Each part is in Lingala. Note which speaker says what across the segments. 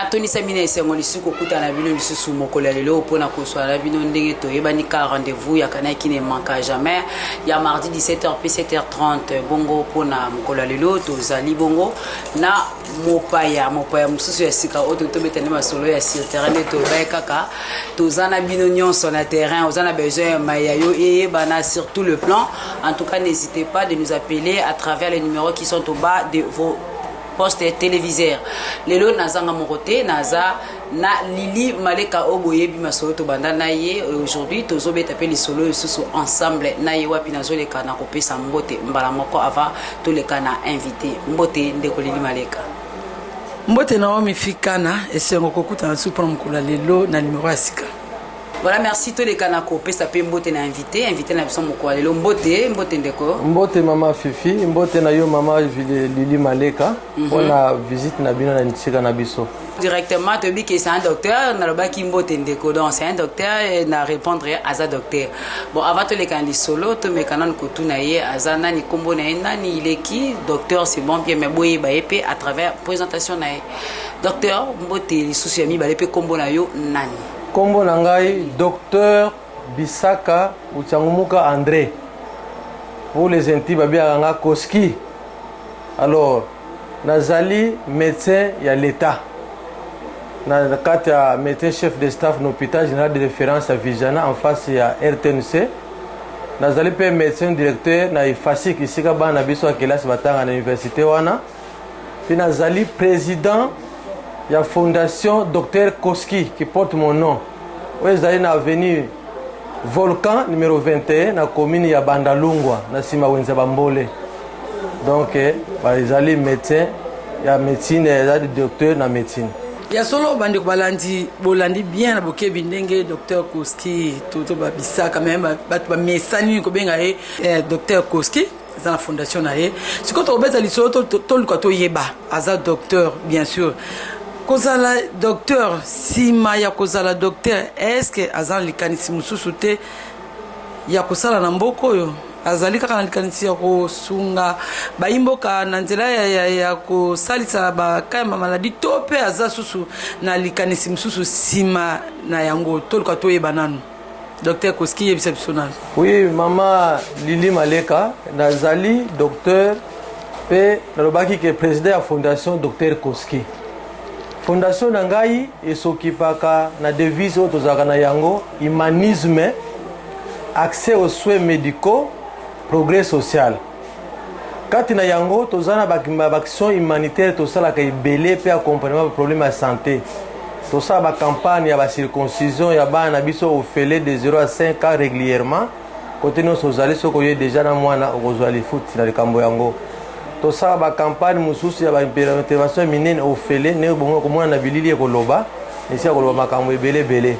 Speaker 1: Natonisami na esengo lisusu kokutana na bino lisusu mokolo ya lelo mpo na koswala na bino ndenge toyebani ka rendez-vous ya Canal qui ne manque jamais ya mardi 17h pe 7h30. Bongo mpo na mokolo ya lelo, tozali bongo na mopaya mosusu ya sika oyo tobeta nde masolo ya sur terrain. Nde tobai kaka toza na bino nyonso na terrain. Oza na besoin ya yo eyebana sur tout le plan. En tout cas, n'hésitez pas de nous appeler à travers les numéros qui sont au bas de vos poste téléviseur. Lelo nazanga moko te, naza na Lili Maleka oyo boyebi masolo tobanda na ye. Aujourd'hui tozobeta mpe lisolo lisusu ensemble na ye. Wapi nazoleka na kopesa mbote mbala moko avant toleka na invité. Mbote, ndeko Lili Maleka.
Speaker 2: Mbote, Naomi Fikana. Esengo kokutana su mpona mokolo ya lelo na numero ya sika.
Speaker 1: Voilà, merci. Toleka na kopesa mpe mbote na invité na biso mokolo ya lelo. Mbote, mbote, ndeko.
Speaker 3: Mbote, mama Fifi. Mbote na yo, mama Lili Maleka, mpona visite na bino na ntika na biso.
Speaker 1: Directement toyebi ke c'est un docteur. Nalobaki mbote, ndeko, donc c'est un docteur. Na répondre aza docteur. Bon, avant toleka na lisolo, tomeka nanu kotuna ye aza nani, nkombo na ye nani, ileki docteur, c'est bon, bien, mais boyeba ye mpe à travers présentation na ye. Docteur, mbote lisusu ya mibale mpe nkombo na yo nani?
Speaker 3: Nkombo na ngai docteur Bisaka Utiangumuka André. Pour les intimes, babengaka nga Koski. Alors, nazali médecin ya l'État na kati ya médecin chef de staff na hôpital général de référence ya Vijana, en face ya RTNC. Nazali mpe médecin directeur na IFASIC, esika bana na biso ya kelasi batanga na université wana. Mpe nazali président ya fondation Docteur Koski qui porte mon nom, oyo ezali na avenue Volcan numéro 21, na commune ya Bandalungwa, na nsima wenze ya Bambole. Donc ezali médecin ya médecine, ezali docteur na médecine.
Speaker 2: Ya solo, bandeko balandi, bolandi bien na bokebi ndenge docteur Koski to babisaka me bato bamesani kobenga ye docteur Koski. Eza na fondation na ye. Sikoyo tokobeta lisolo, toluka toyeba. Aza docteur, bien sûr. Kozala docteur, nsima ya kozala docteur, est-ce aza na likanisi mosusu te ya kosala na mboka oyo? Azali kaka na likanisi ya kosunga bayimboka na nzela ya kosalisa baka ya mamaladi, to mpe aza susu na likanisi mosusu nsima na yango? Toluka toyeba nanu. Docteur Koski, yebisa biso nanu.
Speaker 3: Oui, mama Lili Maleka, nazali docteur mpe nalobaki ke président ya fondation Docteur Koski. Fondation na ngai esokipaka na devise oyo tozalaka na yango: humanisme, accès aux soins médicaux, progrès social. Kati na yango toza na baaction humanitaire tosalaka ebele mpe accompagnement baproblème ya santé. Tosala bacampagne ya bacirconcision ya bana na biso ofele de 0 à 5 ans régulièrement. Kote nyonso ozali, soki oye déjà na mwana, okozwa lifuti na likambo yango. Tosala bacampagne mosusu ya baintervention minene ofele, ndenge bongo komona na bilili ekoloba esika koloba makambo ebele ebele.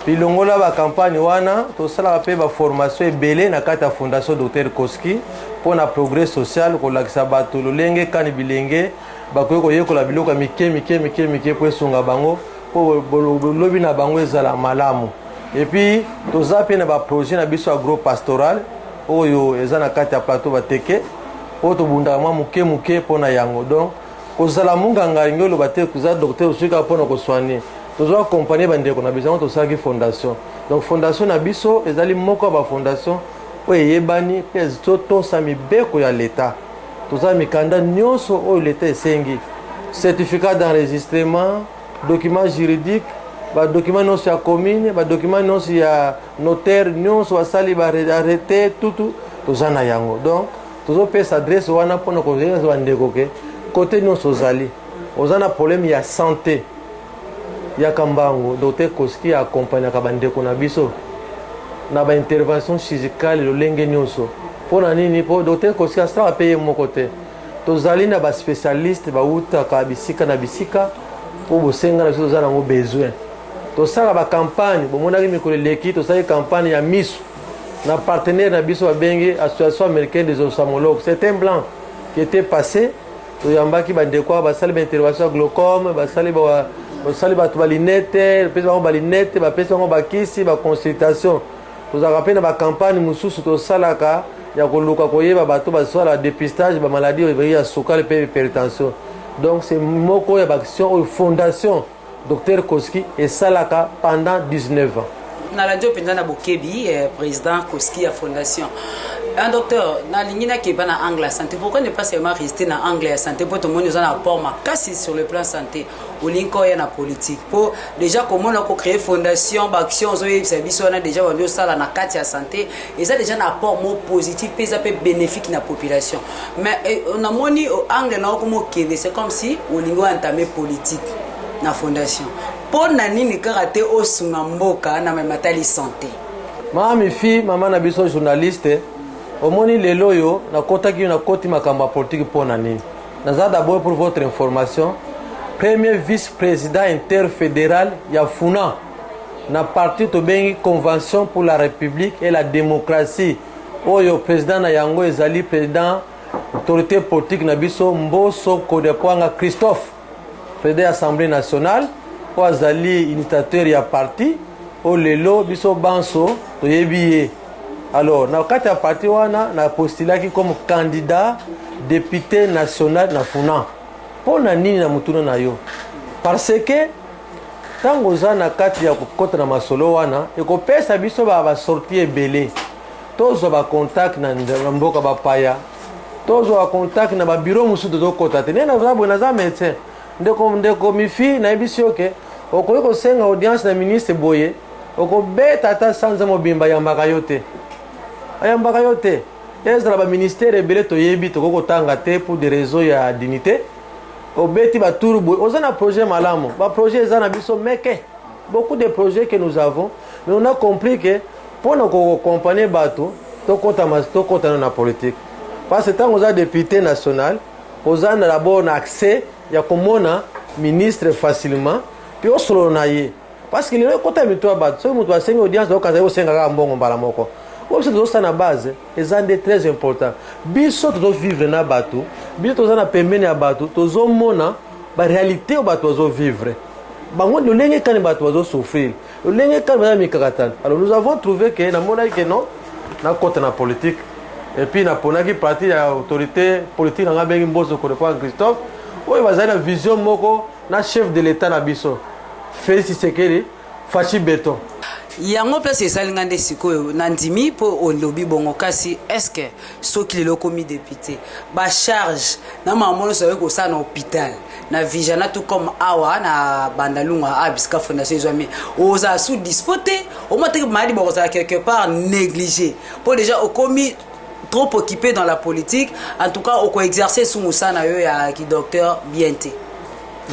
Speaker 3: Bilongola bacampagne wana, tosalaka mpe baformation ebele na kati ya fondation Docteur Koski mpo na progrès social, kolakisa bato lolenge kani bilenge bakoki koyekola biloko ya mike mike mike mike mpo esunga bango, mpo lobi na bango ezala malamu. Et puis toza mpe na baprojet na biso agro pastoral oyo eza na kati ya plateau Bateke, oyo tobundaka mwa moke moke mpo na yango. Donc kozala monganga alingi oloba te koza docteur soki kaka mpona kosoigner. Tozwa accompagner bandeko na biso, yango tosalaki fondation. Donc fondation na biso ezali moko ya bafondation oyo eyebani mpe ezotosa mibeko ya leta. Toza mikanda nyonso oyo leta esengi: certificat d'enregistrement, document juridique, badocument nyonso ya commune, badocument nyonso ya notaire, nyonso basali baarrêté, tutu toza na yango. Donc tozopesa adresse wana mpona koyebisa bandeko ke kote nyonso ozali, oza na problème ya santé, yaka mbangu. Docteur Koski accompagnaka bandeko na biso na baintervention chirurgicale lolenge nyonso. Mpo na nini? Mpo docteur Koski asalaka mpe ye moko te. Tozali na baspécialiste bautaka bisika na bisika mpo bosenga na biso toza nango besoin. Tosala bacampagne. Bomonaki mikolo eleki tosalaki campagne ya miso na partenaire na biso babengi Association américaine des ophtalmologues. C'est un blanc qui était passé. Toyambaki bandeko awa, basali baintervention ya glaucome, basali bato balunettes, bapesi bango balunettes, bapesi bango bakisi, baconsultation. Tozalaka mpe na bacampagne mosusu tosalaka ya koluka koyeba bato basala dépistage bamaladie oyo ya sukali mpe hypertension. Donc c'est moko ya baaction oyo fondation. Docteur Koski esalaka pendant 19 ans.
Speaker 1: Nalandi yo mpenza na bokebi, président Koski ya fondation. Un docteur, nalingi nakeba na angle ya santé. Pourquoi ne pas seulement rester na angle ya santé? Mpo tomoni oza na apport makasi sur le plan santé. Olingi koya na politique mpo déjà komona kocréer fondation, baaction ozoyebisa biso wana, déjà bandi osala na kati ya santé, eza déjà na apport mo positif mpe eza mpe bénéfique na population. Mais namoni angle na okoma okende, c'est comme si olingi oentamer politique na fondation. Mpo na nini kaka te osunga mboka na matali santé?
Speaker 3: Mama Mifi, mama na biso journaliste, omoni lelo oyo nakotaki, nakoti makambo ya politike mpo na nini? Naza d'abord, pour votre information, premier vice-président interfédéral ya FUNA, na parti tobengi Convention pour la République et la démocratie, oyo président na yango ezali président autorité politique na biso Mboso Kodepoanga Christophe, président ya Assemblée nationale, oyo azali initiateur ya parti oyo lelo biso banso toyebi ye. Alors, na kati ya parti wana, napostulaki comme candidat député national na FUNA. Mpo na nini na motuna na yo? Parce que ntango oza na kati ya kokɔta na masolo wana, ekopesa biso basortie ebele, tozwa bacontact na mboka bapaya, tozwa bacontact na babureau mosusu tozokɔta te. Nde naza boye, naza médecin. Ndeko Mifi, nayebisi yo ke okoki kosenga audience na ministre boye, okobeta ata sanza mobimba, ayambaka yo te, ayambaka yo te. Ezala baministère ebele toyebi, tokoki kotanga te pour des raisons ya dignité. Obeti batour boye, oza na projet malamu, baprojet eza na biso meke, beaucoup de projets que nous avons, mais on a compris que mpona koaccompagner bato, tokɔta na politique, parce que ntango oza député national, oza na d'abord na accès ya komona ministre facilement mpe osolola na ye, parce que lelo ekɔta mito ya bato, soki moto asengi audience, okanza ye osenga kaka mbongo mbala moko. Oyo biso tozosala na base eza nde très important. Biso tozovivre na bato, biso toza na pembeni ya bato, tozomona baréalité oyo bato bazovivre bango, lolenge kani bato bazosouffrir, lolenge kani baza mikakatano. Alors nous avons trouvé que, namonaki ke non, nakɔta na politique. Et puis naponaki parti ya autorité politique nanga abengi Mboso Kodepoa Christophe, oyo bazali na vision moko na chef de l'État na biso Félix Tshisekedi, Fatshi Béton.
Speaker 1: Yango place esalinga nde sikoyo nandimi mpo olobi bongo. Kasi est-ce soki lelo okomi député, bacharge na mama nyonso oyoki kosala na hôpital na Vijana, tout comme awa na Bandalungwa a bisika fondation ezwami, ozala sous dispo te? Omoi teke maladi bakozala quelque part négligé mpo déjà okomi trop occupé dans la politique. En tout cas, okoexercer su mosala na yo ya kidocteur bien te.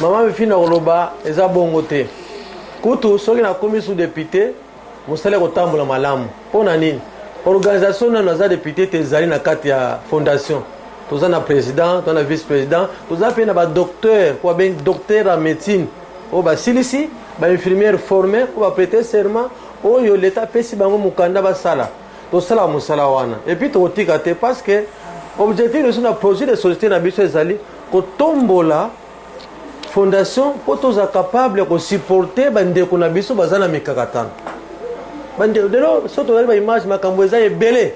Speaker 3: Mama Mifi, na koloba eza bongo te. Kutu soki nakomi sous député, mosala ekotambola malamu. Mpo na nini? Organisation nano aza député te, ezali na kati ya fondation. Toza na président, toza na vice président, toza mpe na badocteur po babengi docteur ya médecine oyo basilisi, bainfirmière formé oyo baprêter serment, oyo leta apesi bango mokanda basala. Tosalaka mosala wana et puis tokotika te, parce que objectif na biso na projet de société na biso ezali kotombola fondation mpo toza capable ya kosupporter bandeko na biso baza na mikakatano. Lelo so tozali baimage, makambo eza ebele.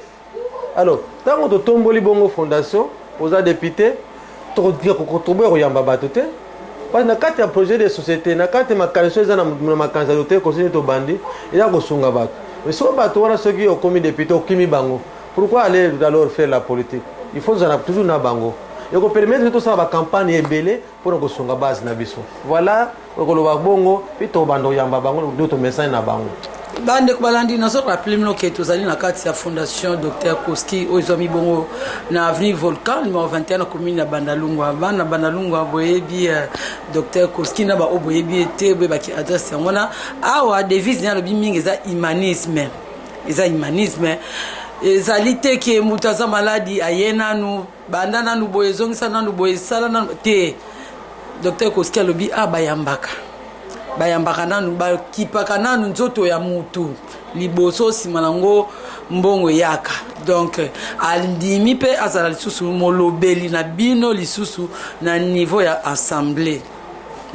Speaker 3: Alors ntango totomboli bongo fondation, oza député, toboya koyamba bato te, parce na kati ya projet de société, na kati ya makanisi eza na makanisi ya docteur conseiller tobandi, eza kosunga bato. Mais soki bato wana, soki okomi député, okimi bango, pourquoi aller alors faire la politique? Il faut ozala toujours na bango. Ekopermettre tosala bacampagne ebele mpona kosunga base na biso. Voilà, okoloba bongo mpe tobanda koyamba bango nde tomesani na bango.
Speaker 2: Bandeko balandi, nazorappeler bino ke tozali na kati ya fondation Docteur Koski, oyo ezwami bongo na avenue Volcan numéro 21, na commune ya Bandalungwa. Bana Bandalungwa, boyebi Docteur Koski. Na baoyo boyebi ete boyebaki adresse yango wana. Awa devise ne alobi mingi eza humanisme. Eza humanisme, ezali te ke moto aza maladi, aye nanu, banda nanu boye, ezongisa nanu boye, esala nanu te. Docteur Koski alobi a bayambaka nanu, bakipaka nanu nzoto ya mutu liboso, nsima nango mbongo eyaka. Donc andimi mpe azala lisusu molobeli na bino lisusu na niveau ya assemblée.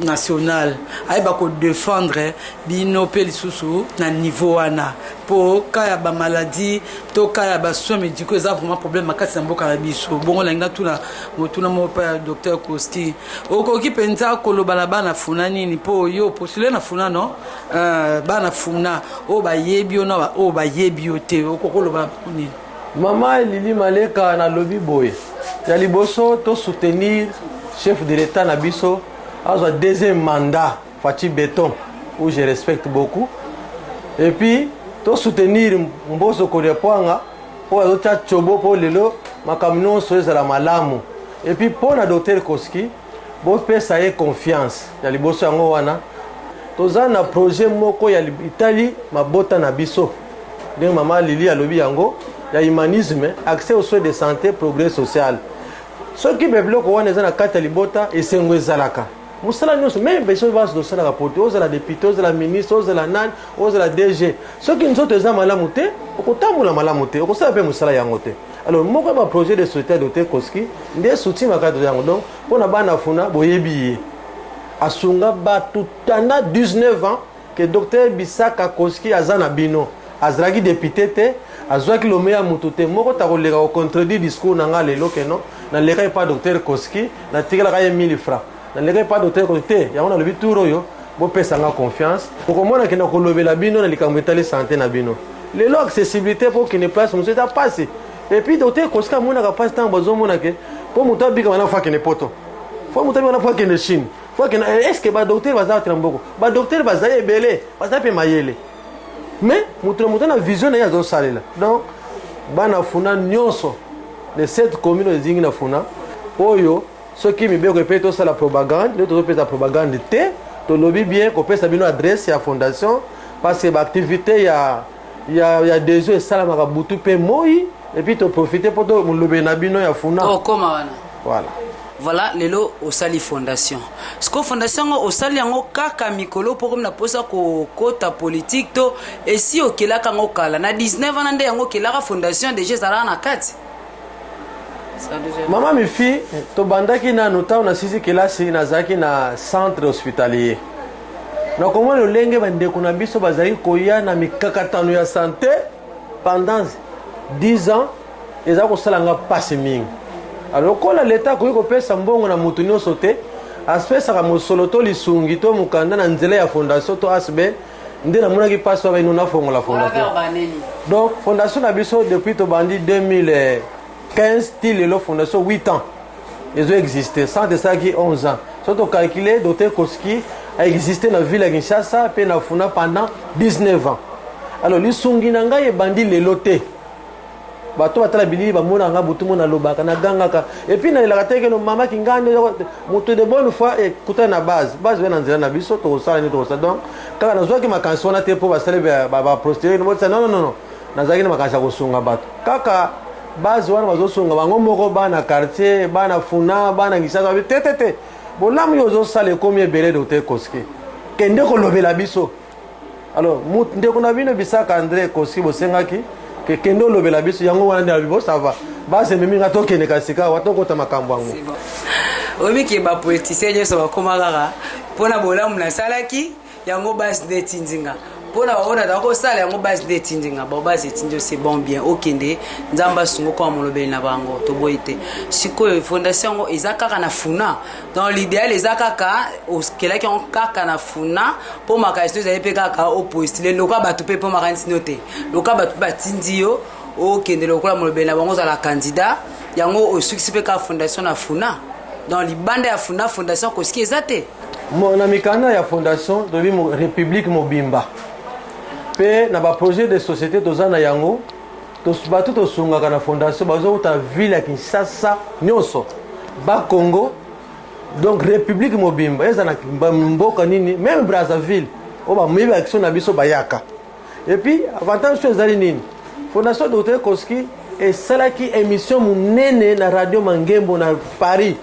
Speaker 2: National ayeba ko defendre bino mpe lisusu na niveau wana, mpo ka ya bamaladie to ka ya basoins médicaux eza vraiment problème makasi na mboka na biso. Bongo nalingi natuna motuna moko mpe ya docteur Koski: okoki mpenza koloba na bana Funa nini? Mpo yo postule na Funa, no bana Funa oyo bayebi yo na oyo bayebi yo te, okoki koloba na bango nini?
Speaker 3: Mama Lili Maleka, nalobi boye: ya liboso, tosoutenir chef de l'État na biso azwa deuxième mandat, Fatshi Béton, où je respecte beaucoup. Et puis tosoutenir Mboso Kolia Pwanga mpo azotia tiobo mpo lelo makambo nyonso ezala malamu. Et puis mpo na docteur Koski, bopesa ye confiance. Ya liboso yango wana. Toza na projet moko ya etali mabota na biso, ndenge mama Lili alobi yango, ya humanisme, accès aux soins de santé, progrès social. Soki biloko wana eza na kati ya libota, esengo ezalaka. Mosala nyonso, même biso basi tosalaka po te, ozala député, ozala ministre, ozala nani, ozala DG, soki nzoto eza malamu te, okotambola malamu te, okosala mpe mosala yango te. Alors moko ya baprojet de société ya docteur Koski nde soutien makati yango. Donc mpo na bana Funa, boyebi ye, asunga bato tanda 19 ans ke docteur Bisaka Koski aza na bino. Azalaki député te, azwaki lome ya motu te. Moko ta koleka kocontredire discours na nga lelo keno naleka epa docteur Koski, natikelaka ye 1000 francs, naleka epa docteur Koski te. Yango nalobi, tour oyo bopesa nga confiance, okomona kenda kolobela bino na likambo etali santé na bino. Lelo accessibilité mpo okende place mosusu eza mpasi. Et puis docteur Koski amonaka mpasi ntango bazomona ke mpo moto abika wana, faut akende Poto, faut moto abika wana, faut akende Chine, faut akende. Est ce que badocteur baza batela mboko? Badocteur bazali ebele, baza mpe mayele, mais moto na moto na vision na ye azosalela. Donc bana Funa nyonso, les sept commune ezingi na Funa oyo, soki mibeko epe tosala propagande nde tozopesa propagande te. Tolobi bien kopesa bino adresse ya fondation, parce que baactivité ya deso esalamaka butu mpe moi. Et puis toprofite mpo molobeli na bino ya Funa.
Speaker 1: Okoma wana.
Speaker 3: Voilà.
Speaker 1: Voilà, lelo osali fondation. Sikoyo fondation yango, osali yango kaka mikolo mpo komi na mposa kokota politique, to esi okelaka yango kala na 19 wana nde yango okelaka fondation, déjà ezalaka na kati?
Speaker 3: Mama Mifi, tobandaki nanu ntango nasisi kelasi, nazalaki na centre hospitalier. Nakomona lolenge bandeko na biso bazalaki koya na mikakatano ya santé pendant 10 ans, eza kosala nga mpasi mingi. Lokola leta akoki kopesa mbongo na motu nyonso te, apesaka mosolo to lisungi to mokanda na nzela ya fondation to ASBL. Nde namonaki mpasi wana, ino nafongola fondation. Donc fondation na biso, depuis tobandi 2015 ti lelo, fondation 8 ans ezo existe. Centre esalaki 11 ans. So tocalcule, docteur Koski aexiste na ville ya Kinshasa mpe na Funa pendant 19 ans. Alors lisungi na ngai ebandi lelo te. Bato batala bilili, bamona nga butu mo nalobaka, nagangaka, et puis nalelaka te keno mama kingandi. Moto de bonne foi ekutana na base, base oya na nzela na biso, tokosala nini, tokosala. Donc kaka nazwaki makanisi wana te mpo basali baprostile. Non, non, non, nazalaki na makanisi ya kosunga bato. Kaka base wana bazosunga bango moko, bana quartier, bana Funa, bana Kinshasa. Te, te, te, bolamu oyo ozosala ekomi ebele. Docteur Koski, kende kolobela biso. Alors ndeko na bino Bisaka André Koski, bosengaki ke kende olobela biso, yango wana nde alobi: "Bo, ça va, base ememi nga, tokende kasika awa, tokota makambo yango."
Speaker 1: Oyebi ke bapoliticien nyonso bakóma kaka mpona bolamu nasalaki yango, base nde etindi nga, mpona bango nazala kosala yango, base nde etindi nga. Bon, base etindi yo, c'est bon, bien, okende, Nzambe asunga, okoma molobeli na bango. Toboyi te. Sikoyo fondation yango eza kaka na Funa? Donc l'idéal eza kaka okelaki yango kaka na Funa mpo makanisi no ezali mpe kaka opostule lokola bato mpe, mpo makanisi no te, lokola bato mpe batindi yo okende lokola molobeli na bango, ozala candidat, yango osukisi mpe kaka fondation na Funa? Donc libanda ya Funa, fondation Koski eza te?
Speaker 3: Na mikanda ya fondation, tolobi république mobimba. Mpe na baprojet de société toza na yango, bato tosungaka na fondation bazouta ville ya Kinshasa nyonso, Bakongo, donc république mobimba, eza na mboka nini, même Brazzaville oyo bamoyebi action na biso bayaka. Et puis avantage so ezali nini? Fondation docteur Koski esalaki émission monene na radio Mangembo na Paris,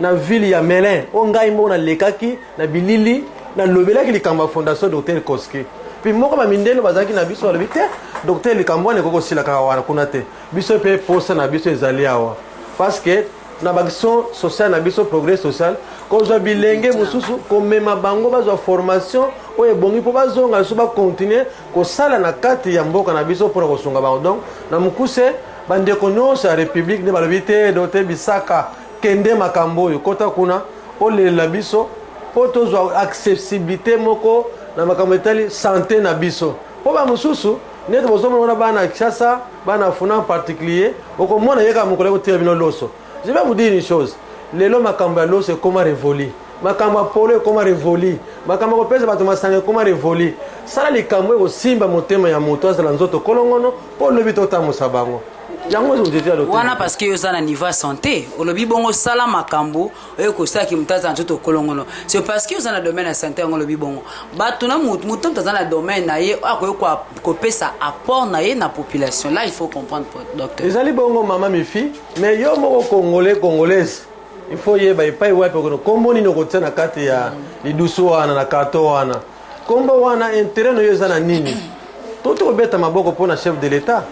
Speaker 3: na ville ya Melun, oyo ngai moko nalekaki na bilili, nalobelaki likambo ya fondation docteur Koski. Puis moko bamindele bazalaki na biso balobi: "Te, docteur, likambo wana ekoki kosila kaka wana kuna te. Biso mpe posa na biso ezali awa, parce que na baaction sociale na biso, progrès social, kozwa bilenge mosusu, komema bango bazwa formation oyo ebongi mpo bazonga lisusu, bacontinue kosala na kati ya mboka na biso mpona kosunga bango. Donc na mokuse, bandeko nyonso ya République nde balobi te: docteur Bisaka, kende makambo oyo, kota kuna, olelela biso mpo tozwa accessibilité moko na makambo etali santé na biso. Mpo bamosusu neti bozomona wana, bana Kinshasa, bana Funa en particulier, okomona ye kaka mokolo ekotika bino loso. Je vais vous dire une chose: lelo makambo ya loso ekóma révolu, makambo ya polo ekóma révolu, makambo ya kopesa bato masanga ekóma révolu. Sala likambo ekosimba motema ya moto, azala nzoto kolongono, mpo lobi totambusa bango. Yango ezotete ya
Speaker 1: wana, parce que oza na niveau ya santé, olobi bongo: sala makambo oyo kosalaki moto aza na nzoto kolongono. C'est parce que oza na domaine ya santé, yango olobi bongo. Bato na motu, moto aza na domaine na ye oyo akoki kopesa apport na ye na population. Là, il faut comprendre, docteur.
Speaker 3: Ezali bongo, mama Mifi. Mais yo moko Congolais, Congolaise, il faut yeba epai wapi okono, kombo nini okotia na kati ya lidusu wana, na carton wana. Kombo wana, intérêt na yo eza na nini? To tokobeta maboko mpo na chef de l'État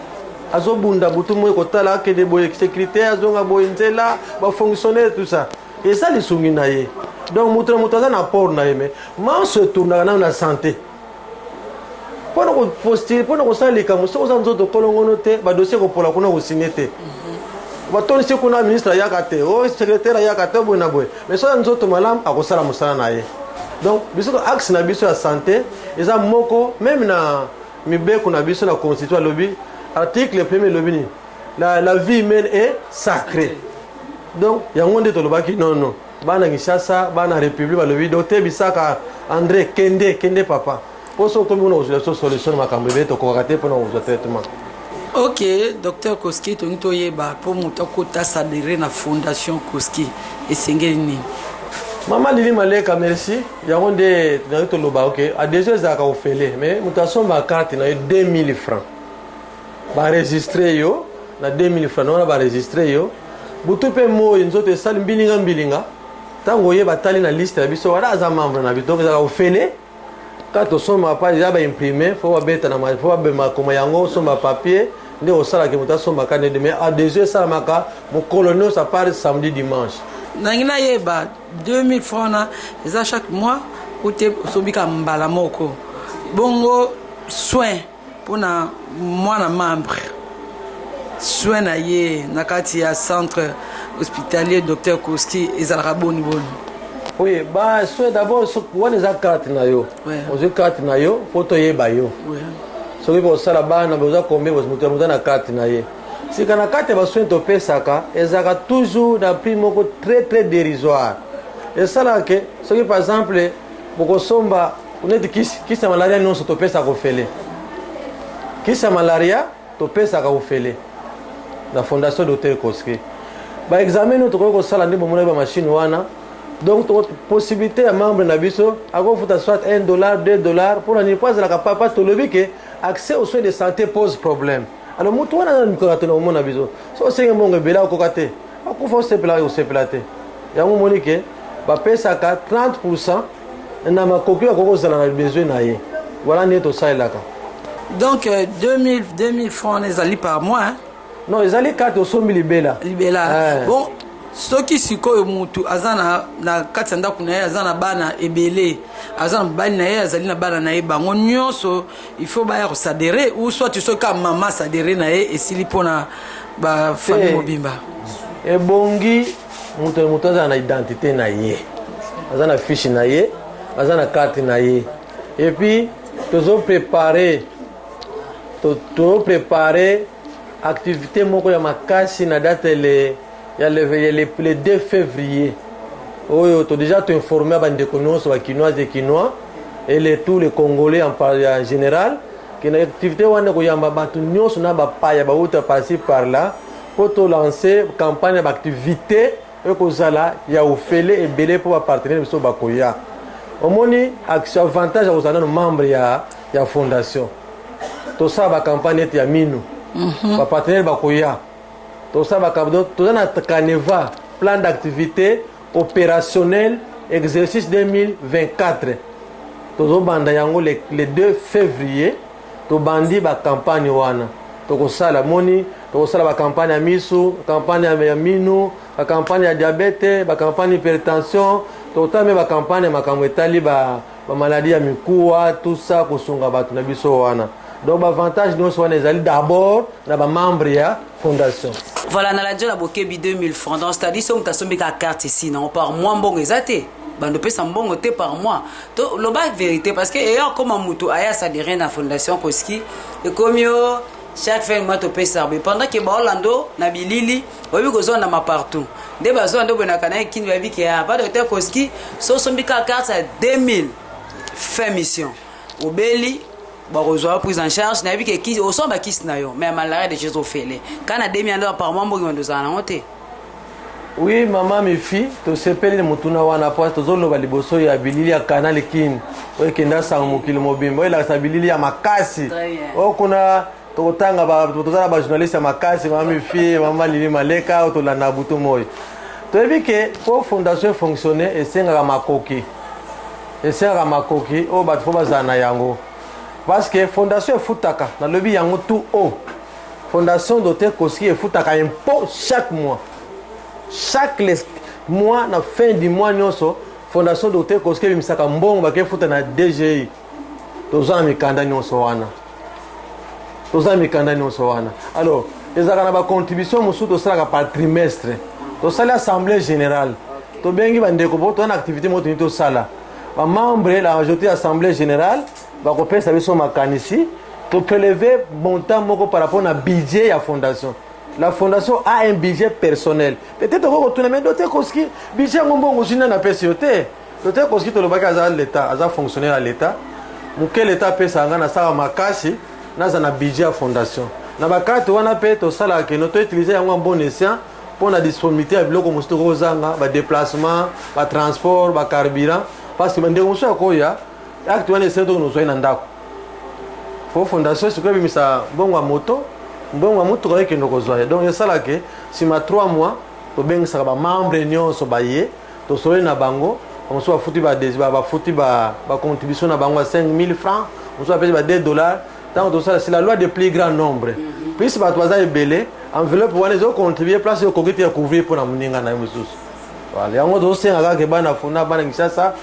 Speaker 3: azobunda butu moi, kotala akende boye sécurité, azonga boye nzela, bafonctionnaire, tout ça eza lisungi na ye. Donc moto na moto aza na apport na ye, mais manso etournaka nano na santé. Mpona kopostuler, mpona kosala likambo, soki oza nzoto kolongono te, badossier kopola kuna, kosigner te, batondisi kuna, ministre ayaka te, o secrétaire ayaka te, boye na boye. Mais soki nzoto malamu, akosala mosala na ye. Donc biso axe na biso ya santé eza moko. Même na mibeko na biso, na Constitution, alobi, article premier elobi nini? La vie humaine est sacrée. Donc yango nde tolobaki: nono, bana Kinshasa, bana République balobi: docteur Bisaka André, kende, kende papa, mpo soki okomi kuna kozwa biso solution na makambo ebele tokokaka te mpona kozwa traitement.
Speaker 2: Ok, docteur Koski, tolingi toyeba, mpo moto akota s'adhérer na Fondation Koski, esengeli nini?
Speaker 3: Mama Lili Maleka, merci. Yango nde tolingi toloba. Ok, adhésion ezalaka ofele, mais moto asomba carte na ye 2000 francs, baenregistre yo na 2000 francs wana, baenregistre yo butu mpe moi. Nzoto esali mbilinga mbilinga, ntango oye, batali na liste ya biso wana, aza membre na biso. Donc ezalaka ofele. Kaka tosomba pa, eza baimprime, faut babeta na, faut babema koma yango, osomba papier nde osalaka. Moto asombaka nde, mais adhésion esalamaka mokolo nyonso à part samedi, dimanche.
Speaker 2: Nangi nayeba, 2000 francs wana eza chaque mois ou te osombi ka mbala moko? Bongo soin mpona mwana membre, soin na ye na kati ya Centre hospitalier Docteur Koski ezalaka boni boni?
Speaker 3: Oui, ba soin d'abord wana eza carte na yo. Ozwi carte na yo mpo toyeba yo. Soki bosala bana, boza combien, moto moto na carte na ye. Sika na kati ya basoin topesaka, ezalaka toujours na prix moko très très dérisoire. Esalaka ke soki par exemple bokosomba neti kisi, kisi ya malaria nyonso topesaka ofele. Kisi ya malaria topesaka ofele na Fondation Docteur Koski. Baexamen oyo tokoki kosala nde bomonaki bamachine wana. Donc possibilité ya membre na biso akofuta soit 1 dollar, 2 dollar. Mpona nini? Po azalaka papa, tolobi ke accès aux soins de santé pose problème. Alors motu wana aza mikolo tona komona biso, so osenge mbongo ebele, akoka te, akufa, osepela, osepela te. Yango omoni ke bapesaka 30 na makoki oyo akoki kozala na besoin na ye. Voilà ndenge tosalelaka.
Speaker 2: Donc 2000, 2000 francs wana ezali par mois, hein?
Speaker 3: Non, ezali carte osombi libela.
Speaker 2: Libela. Bon, soki sikoyo mutu aza na kati ya ndako na ye, aza na bana ebele, aza na mobali na ye, azali na bana na ye, bango nyonso il faut baya kosadere, ou soit soki kaka mama aadhérer na ye, esili mpona bafamille
Speaker 3: Te.
Speaker 2: mobimba?
Speaker 3: Ebongi moto moto aza na identité na ye, aza na fiche na ye, aza na carte na ye. Et puis tozoprépare, tozoprépare activité moko ya makasi na date le ya le 2 février oyo. To déjà toinforme bandeko nyonso, Bakinoise et Kinois et tous les Congolais en général, ke na activité wana koyamba bato nyonso na bapaya bauta par-ci par-là, mpo tolance campagne ya baactivité oyo kozala ya ofele ebele mpo bapartenaire biso bakoya. Omoni action, avantage ya kozala nano membre ya fondation: tosala bacampagne ete ya minu, bapartenaire bakoya, tosala bacampagne. Toza na canevas, plan d'activité opérationnel exercice 2024. Tozobanda yango le 2 février, tobandi bacampagne wana tokosala. Moni, Tokosala bacampagne ya misu, campagne ya minu, bacampagne ya diabete, bacampagne hypertension. Tokotala mpe bacampagne ya makambo etali bamaladi ya mikuwa, tout ça, kosunga bato na biso wana. Donc baavantage nyonso wana ezali d'abord na bamembre ya fondation.
Speaker 1: Voilà, na la na bokebi 2000 francs. Donc c'est-à-dire soki moto asombi kaka carte esi nango, par mois mbongo eza te, bando opesa mbongo te par mois. To loba vérité, parce que eya akoma moto aya adhérer na fondation Koski, ekomi o chaque fin de mois topesa boye, pendant ke baolando na bilili oyebi kozwandama partout nde bazwa nde boyenaka na ye kini bayebi ke ya ba docteur Koski. So osombi kaka carte ya 2000, fin mission, obeli, bakozwa prise en charge. Nayebi ke kisi osomba kisi na yo, mais malaria déjà ezofele kaka na 2000 ando par mois, mbongo ozala nango te.
Speaker 3: Oui, mama Mifi, tosepeli na motuna wana, po tozoloba liboso ya bilili ya Canal Kin oyo ekenda sango mokili mobimba, oyo elakisa bilili ya makasi.
Speaker 1: Très bien.
Speaker 3: Oyo kuna tokotanga toza na bajournaliste ya makasi, mama Mifi, mama Lili Maleka, oyo tolanda butu moi. Toyebi ke mpo fondation efonctionne, esengaka makoki, esengaka makoki oyo bato fo bazala na yango, parce que fondation efutaka, nalobi yango tout haut, fondation Docteur Koski efutaka impôt chaque mois, chaque mois, na fin du mois nyonso, fondation Docteur Koski ebimisaka mbongo bakefuta na DGI. Toza na mikanda nyonso wana, toza na mikanda nyonso wana. Alors ezalaka na bacontribution mosusu tosalaka par trimestre. Tosali assemblée générale, tobengi bandeko po toza na activité moko tolingi tosala. Bamembre, la majorité ya assemblée générale, bakopesa biso makanisi, toprélever montant moko par rapport na budget ya fondation. La fondation a un budget personnel. Peut-être okoki kotuna: mais docteur Koski, budget yango mbongo ozwi nani apesi yo te? Docteur Koski, tolobaki aza l'état, aza fonctionnaire ya l'état. Moke l'état apesaka nga, nasalaka makasi naza na budget ya fondation. Na bakarte wana mpe tosalaka keno toutiliser yango en bon escient mpo na disponibilité ya biloko mosusu tokozanga, badéplacement, batransport, bacarburant, parce que bandeko mosusu ya koya acte wana esenge tokono ozwai na ndako. Fo fondation sikoyo ebimisa mbongo ya moto, mbongo ya motuka ekende kozwa ye. Donc esalaka nsima 3 mois tobengisaka bamembre nyonso baye, tosololi na bango. Bamosusu bafuti bafuti bacontribution na bango ya 5000 francs, mosusu bapesi ba 2 dollars. Ntango tosala, c'est la loi de plus grand nombre. Plus bato baza ebele, enveloppe wana ezocontribue place oyo okoki te ya couvrir mpo na moninga na ye mosusu. Voilà, yango tozosenga kaka bana funa, bana Kinshasa,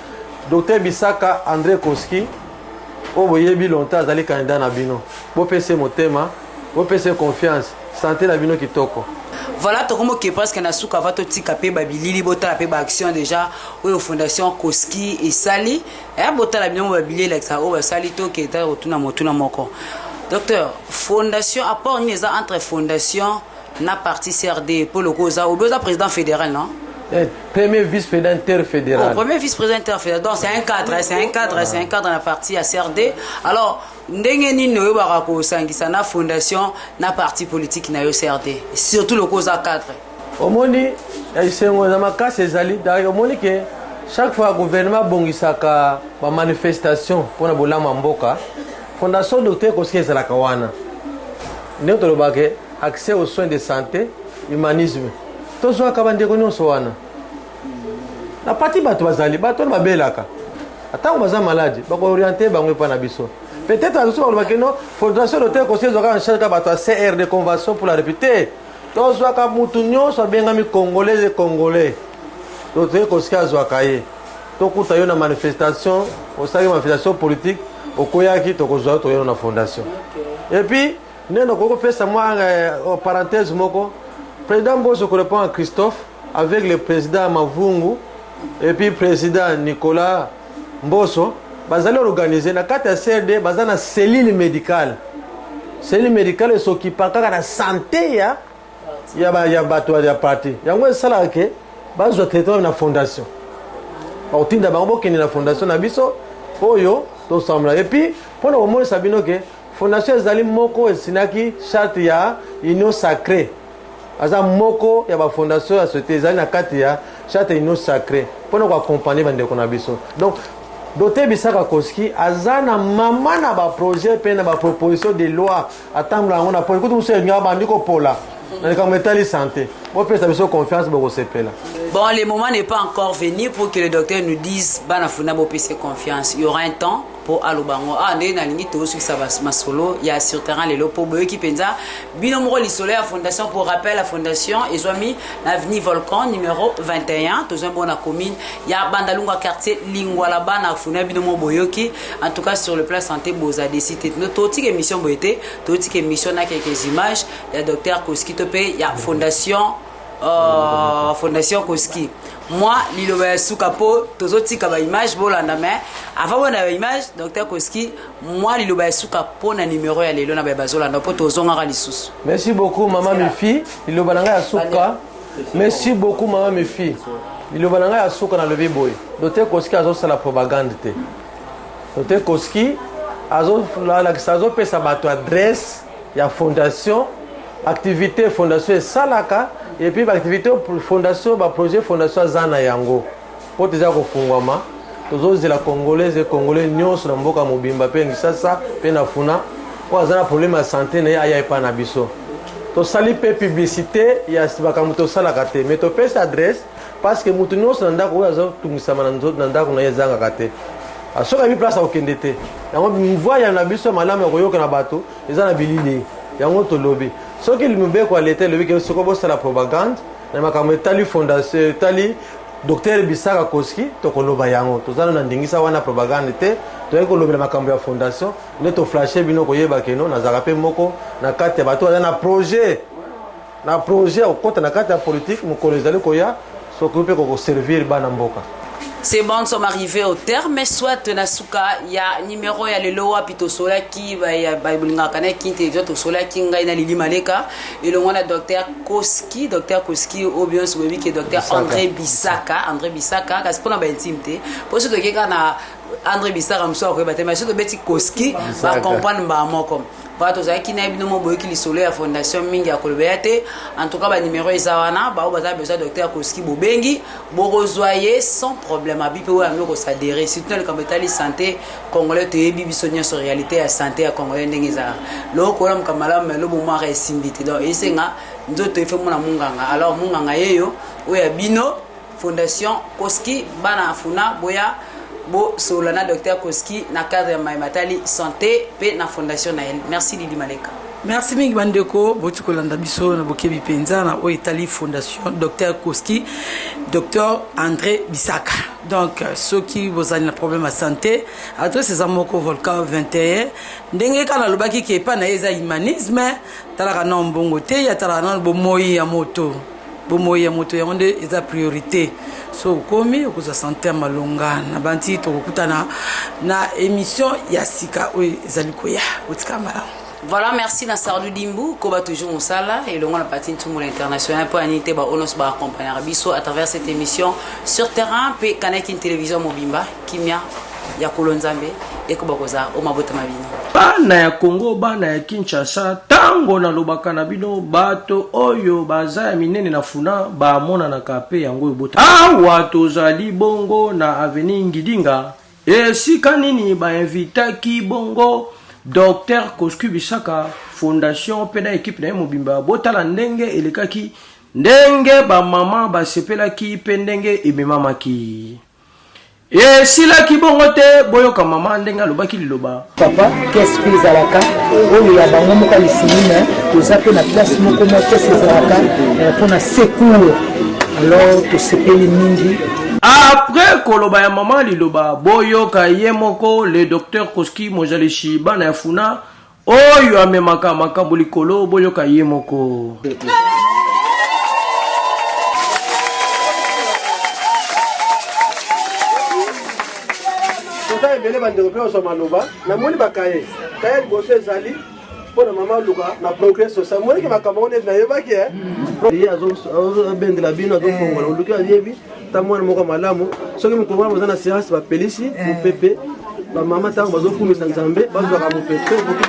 Speaker 3: docteur Bisaka André Koski oyo boyebi longtemps azali candidat na bino, bopesa motema, bopesa confiance, santé na bino kitoko.
Speaker 1: Voilà, tokomoke presque na suka. Va totika mpe babilili, botala mpe baaction déjà oyo fondation Koski esali. Eya botala bino babilili elakisaka oyo basali. Toketa kotuna motuna moko, docteur: fondation, apport nini eza entre fondation na parti CRD? Mpo loko oza obi oza président fédéral, non?
Speaker 3: Premier vice-président interfédéral.
Speaker 1: Oh, premier vice-président interfédéral. Donc c'est un cadre, c'est un cadre, c'est un cadre na parti ya CRD. Alors ndenge nini oyebaka kosangisa na fondation na parti politique na yo CRD, surtout loko oza cadre?
Speaker 3: Omoni, esengo eza makasi, ezali omoni ke chaque fois gouvernement abongisaka bamanifestation mpona bolamu ya mboka, fondation Docteur Koski ezalaka wana. Ndenge tolobaka, accès aux soins de santé, humanisme, tozwaka bandeko nyonso wana na parti. Bato bazali, bato wana babelaka, ntango baza maladi, bakoorienter bango epa na biso. Peut-être bato balobaki no fondation Docteur Koski ezwaka en charge kaka bato ya CRD, Convention pour la République te. Tozwaka mutu nyonso abengami Congolais, Congolais, Docteur Koski azwaka ye. Tokuta yo na manifestation, osalaki manifestation politique, okoyaki, tokozwa yo, toyeno na fondation. Et puis nde nakoki kopesa mwa parenthèse moko: président Mboso korépond à Christophe avec le président Mavungu et puis président Nicolas Mboso, bazali organisé na kati ya CRD, baza na cellule médicale. Cellule médicale esokipa kaka na santé ya bato ya parti. Yango esalaka ke bazwa traitement na fondation, bakotinda bango bokende na fondation na biso oyo tosambla. Et puis mpona komonisa bino ke fondation ezali moko esinaki charte ya Union sacrée, aza moko ya bafondation ya société ezali na kati ya charte ya Union sacrée mpona koaccompagner bandeko na biso. Donc docteur Bisaka Koski aza na mama na baprojet mpe na baproposition de loi, atambola yango na po ekuti mosu elingaka bandi kopola na likambo etali santé. Bopesa biso confiance, bokosepela.
Speaker 1: Bon, le moment n'est pas encore venu pour que le docteur nous dise bana Funa bopesa confiance. Il y aura un temps pour aloba ngo. Ah, nde nalingi tosukisa masolo ya sur terrain lelo po boyoki mpenza bino moko lisolo ya fondation. Pour rappel, la fondation ezwami na avenue Volcan numéro 21, tozwami bongo na commune ya Bandalungwa, quartier Lingwala. Bana Funa, bino moko boyoki. En tout cas, sur le plan santé, boza déçus te. Totika émission boye te, totika émission na quelques images ya docteur Koski to mpe ya fondation Koski. Moi, liloba ya suka, mpo tozotika baimage bolanda, mais avant bona baimage, docteur Koski, mwa liloba ya suka mpo na numéro ya lelo na baye bazolanda, mpo tozongaka lisusu.
Speaker 3: Merci beaucoup, mama Mifi. Liloba na ngai ya suka, merci beaucoup, mama Mifi. Liloba na ngai ya suka, nalobi boye: docteur Koski azosala propagande te. Docteur Koski azolakisa, azopesa bato adresse ya fondation, activité fondation esalaka, et puis baactivité fondation, baprojet fondation aza na yango. Mpo toza kofungwama, tozozela Congolaise, Congolais nyonso na mboka mobimba mpe Kinshasa mpe na Funa, mpo aza na problème ya santé na ye, aya epai na biso. Tosali mpe publicité ya makambo tosalaka te, mais topesi adresse parce que motu nyonso na ndako oyo azotungisama na ndako na ye ezangaka te. Soki ayebi place akokende te, yango voie na biso ya malamu ya koyoka na bato eza na bilili. Yango tolobi, soki mibeko ya leta elobi ke soki bosala propagande na makambo etali fondation, etali docteur Bisaka Koski, tokoloba yango. Toza na ndingisa wana, propagande te. Toyaki kolobela makambo ya fondation nde toflashe bino koyeba keno nazalaka mpe moko na kati ya bato baza na projet ya kokɔta na kati ya politique mokolo ezali koya, soki mpe kokoservir bana mboka.
Speaker 1: C'est bon, nous sommes arrivés au terme, soit na suka ya numéro ya lelo wapi tosolaki balingaka na Kin Télévision. Tosolaki ngai na Lili Maleka elongo na docteur Koski, docteur Koski oyo nyonso boyebi ke docteur André Bisaka, André Bisaka, kasi mpona baintime te, mpo so toke kaka na André Bisaka, mosusu akoyeba te, mais so tobeti Koski, bacomprendre mbaa moko. Voilà, tozalaki na ye. Bino mo boyoki lisolo ya fondation, mingi ya koloba ya te. En tout cas, banimero eza wana. Bao baza besoin docteur Koski, bobengi, bokozwa ye sans problème. Abi mpe oyo yango kosadere, surtout na likambo etali santé congolais. Toyebi biso nyonso réalité ya santé ya Congolais ndenge ezalaka. Loko olamuka malamu, me lobo mwaka esimbi te. Donc esenga nzoto efe mona munganga. Alors munganga yeyo oyo ya bino, fondation Koski. Bana Afuna, boya bosolola na docteur Koski na cadre ya maye matali santé mpe na fondation na ye. Merci, Lili Maleka.
Speaker 2: Merci mingi, bandeko boti kolanda biso na bokebi mpenza na oyo etali fondation docteur Koski, docteur André Bisaka. Donc soki bozali na problème ya santé, adresse eza moko, Volcan 21. Ndenge kaka nalobaki ke epai na ye eza humanisme, talaka nano mbongo te, ye atalaka nano bomoi ya moto. Bomoi ya moto yango nde eza priorité. So okomi, okozwa santé ya malonga. Na banti tokokutana na émission ya sika oyo ezali koya. Botika malamu.
Speaker 1: Voilà, merci na Sardou Dimbu, Koba toujours Moussala, et le la patine tout le international pour anité ba onos ba accompagner biso à travers cette émission sur terrain pe Kanaki Télévision mobimba. Kimia ya kolo Nzambe ekoba koza o mabota mabino.
Speaker 4: Bana ya Kongo, bana ya Kinshasa, ntango nalobaka na bino, bato oyo baza ya minene na Funa bamonanaka mpe yango oyo bota. Awa tozali bongo na avenue Ngidinga, esika nini bainvitaki bongo docteur Koski Bisaka, fondation mpe na ekipe na ye mobimba. Botala ndenge elekaki, ndenge bamama basepelaki mpe ndenge ememamaki. Esilaki bongo te. Boyoka mama ndenge alobaki liloba.
Speaker 5: Papa, caisse mpe ezalaka oyo ya bango moko ya lisungi, me toza mpe na place moko mwa caisse ezalaka mpona secours. Alors tosepeli mingi.
Speaker 4: Après koloba ya mama liloba, boyoka ye moko le docteur Koski Mozalisi, bana ya Funa, oyo amemaka makambo likolo. Boyoka ye moko.
Speaker 3: Toza ebele, bandeko mpe ozwa maloba. Namoni bakaye kaya liboso ezali mpo na mama luka na progrès social. Moniki makambo ngo neti nayebaki ye azobendela bino, azofongola oluki, ayebi ta mwana moko malamu. Soki mokolo wana boza na séance, bapelisi mopepe, bamama ntango bazokumisa Nzambe bazwaka mopepe boki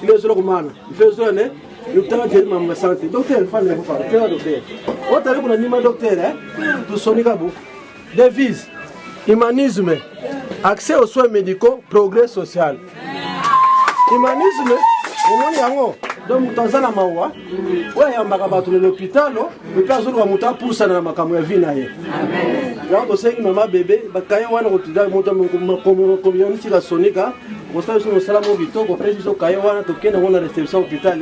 Speaker 3: mokanga ile komana ifezone yutanga jeri mama santé. Docteur fane ko pa docteur otali kuna nima docteur eh tusonika bu devise: humanisme, accès aux soins médicaux, progrès social. Humanisme, omoni yango. Donc moto aza na mawa oyo ayambaka bato na lopitalo mpe azoluka moto apusana na makambo ya vie na ye. Yango tosengi mama bebe bakaye wana kotuda moto komitika sonika kosala biso mosala moko kitoko, opesi biso kaye wana, tokende yango na reception hôpital.